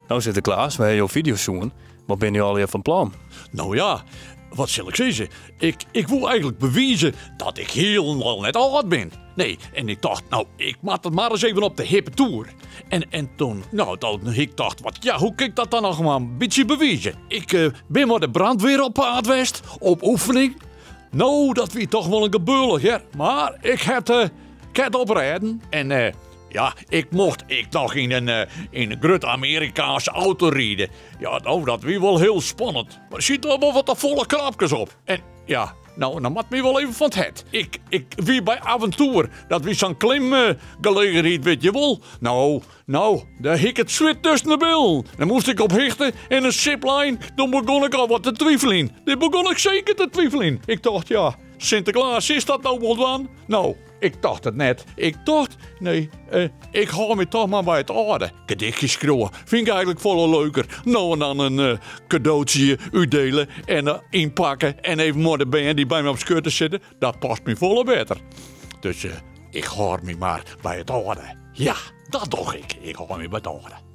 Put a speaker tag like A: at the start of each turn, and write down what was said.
A: No Sinteklaas, we ha jo fideo sjoen. Wat binne jo allegear fan plan?
B: No ja, wat sil ik sizze? Ik, ik woe eigenlik bewize dat ik hielendal net âld bin. Nee, en ik tocht, no, ik moat it mar ris even op de hippe toer. En, en toen, no, toen ik tocht, wat, ja, hoe kin ik dat dan noch mar in bytsje bewize? Ik eh, bin mei de brandweer op paad west, op oefening. No, dat wie toch wol in gebeurlik, hear. Mar ik ha eh, ik ha it oprêden en eh, ja, ik mocht ek noch yn in, eh, yn in grutte Amerikaanse auto ride. Ja, no, dat wie wol hiel spannend. Mar der sieten wol wat te folle knopkes op. En ja, no, dan moat my wol even fan it hert. Ik, ik wie by Aventoer. Dat wie sa'n klimgelegenheid, wit je wol. No, no, dêr hie ik it swit tusken de billen. Dan moast ik op hichte en in zipline. Doe begûn ik al wat te twiveljen. Doe begûn ik seker te twiveljen. Ik tocht, ja, Sinteklaas, is dat no wol dwaan? No, ik tocht it net. Ik tocht, nee, eh, ik hâld my toch mar by it âlde. Gedichtjes skriuwe fyn ik eigenlik folle leuker. No en dan in eh, kadootsje útdiele en eh, ynpakke en even mei de bern dy't by my op skurte sitte. Dat past my folle better. Dus eh, ik hâld my mar by it âlde. Ja, dat doch ik. Ik hâld my by it âlde.